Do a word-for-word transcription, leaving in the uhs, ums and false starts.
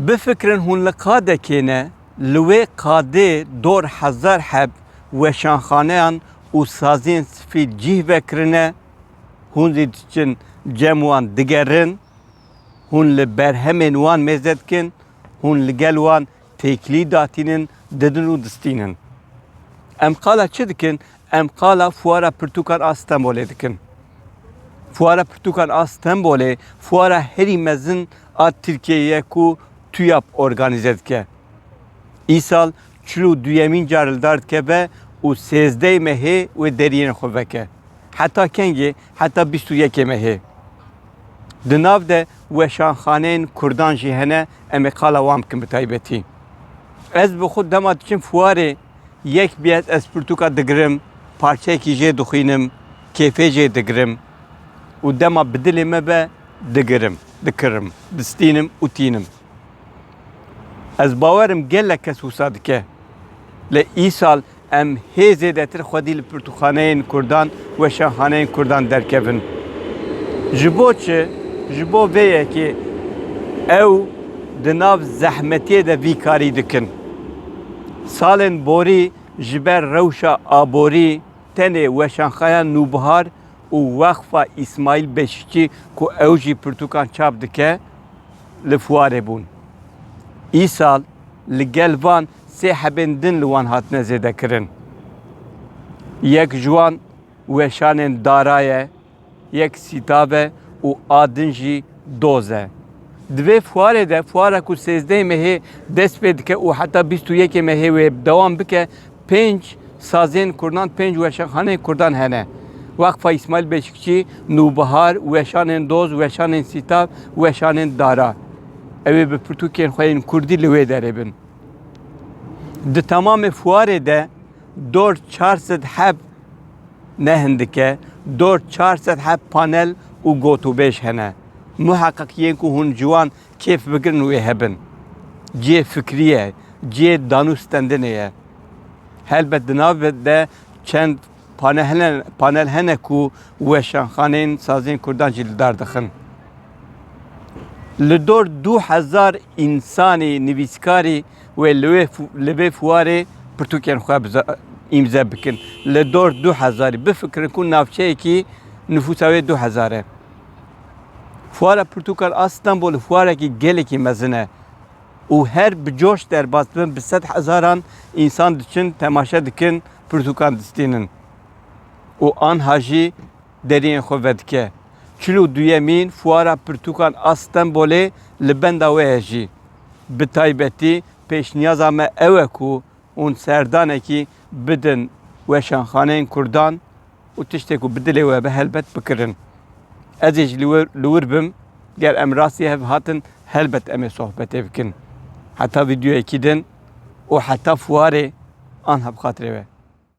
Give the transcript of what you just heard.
Bifikirin hûn li qadekê ne, li wê qadê dor hezar heb weşanxaneyan û saziyên sifîl cih vekirine, hûn zî diçin cem wan digerin, hûn li berhemên wan mêze dikin, hûn li gel wan têkilî datînin, didin û distînin. Em qala çi dikin? Em qala Fuara Pirtûkan a Stenbolê dikin. Fuara Pirtûkan a Stenbolê fuara herî mezin a Tirkiyeyê ye ku TÜYAP organîze dike. Îsal çil û duyemîn car li dar dikeve û sêzdehê mehê wê deriyên xwe veke. Heta kengê? Heta bîst û yekê mehê. Di nav de weşanxaneyên Kurdan jî hene, em ê qala wan bikin bi taybetî. Ez bi xwe dema diçim fuarê, yek bîyet ez pirtûka digirim, parçeyekî jê dixwînim, kêfê jê digirim û dema bi dilê me be digirim, dikirim, distînim û tînim. Ez bawerim gelek kes wisa dike. Lê îsal em hê zêdetir xwedî li pirtûkxaneyên Kurdan, weşanxaneyên Kurdan derkevin. Ji bo çi? Ji bo vê yekê ew di nav zehmetiyê de vî karî dikin. Salên borî ji ber rewşa aborî tenê Weşanxaneya Nûbihar û Weqfa Îsmaîl Beşikçî ku ew jî pirtûkan çap dike, li fuarê bûn. Îsal li gel van sê hebên din li wan hatine zêdekirin. Yek ji wan weşanên dara ye, yek sîtav e û a din jî doz e. Di vê fuarê de, fuara ku sêzdehê mehê dest pê dike û heta bîst û yekê mehê wê dewam bike, pênc sazên Kurdan, pênc weşanxaneyên Kurdan hene. Weqfa Îsmaîl Beşikçî, Nûbihar, weşanên doz, weşanên sîtav, weşanên dara. Ew ê bi pirtûkên xwe yên kurdî li wê derê bin. Di temamê fuarê de dor çar sed heb, ne hindik e, dor çar sed heb panel û gotûbêj hene. Muheqeq yên ku hûn ji wan kêf bigirin wê hebin. Cihê fikrî ye, cihê dan û stendinê ye. Helbet di nav de çend panel hene, panel hene ku weşanxaneyên saziyên Kurdan jî li dar dixin. Li dor du hezar însanî nivîskarî wê li wê fu-, li vê fuarê pirtûkên xwe bize-, îmze bikin. Li dor du hezarî. Bifikirin ku navçeyekî nifûsa wê du hezar e. Fuara Pirtûkan a Stenbolê fuarekî gelekî mezin e û her bi coş derbas dibin, bi sed hezaran însan diçin, temaşe dikin, pirtûkan distînin. Û anha jî deriyên xwe vedike. Çil û duyemîn Fuara Pirtûkan a Stenbolê li benda we ye jî. Bi taybetî pêşniyaza me ew e ku hûn serdanekî bidin weşanxaneyên Kurdan û tiştê ku bi dilê we be helbet bikirin. Ez ê jî li wir, li wir bim, ger em rastî hev hatin, helbet em ê sohbetê bikin. Heta vîdeoyekî din û heta fuarê, anha bi xatirê we.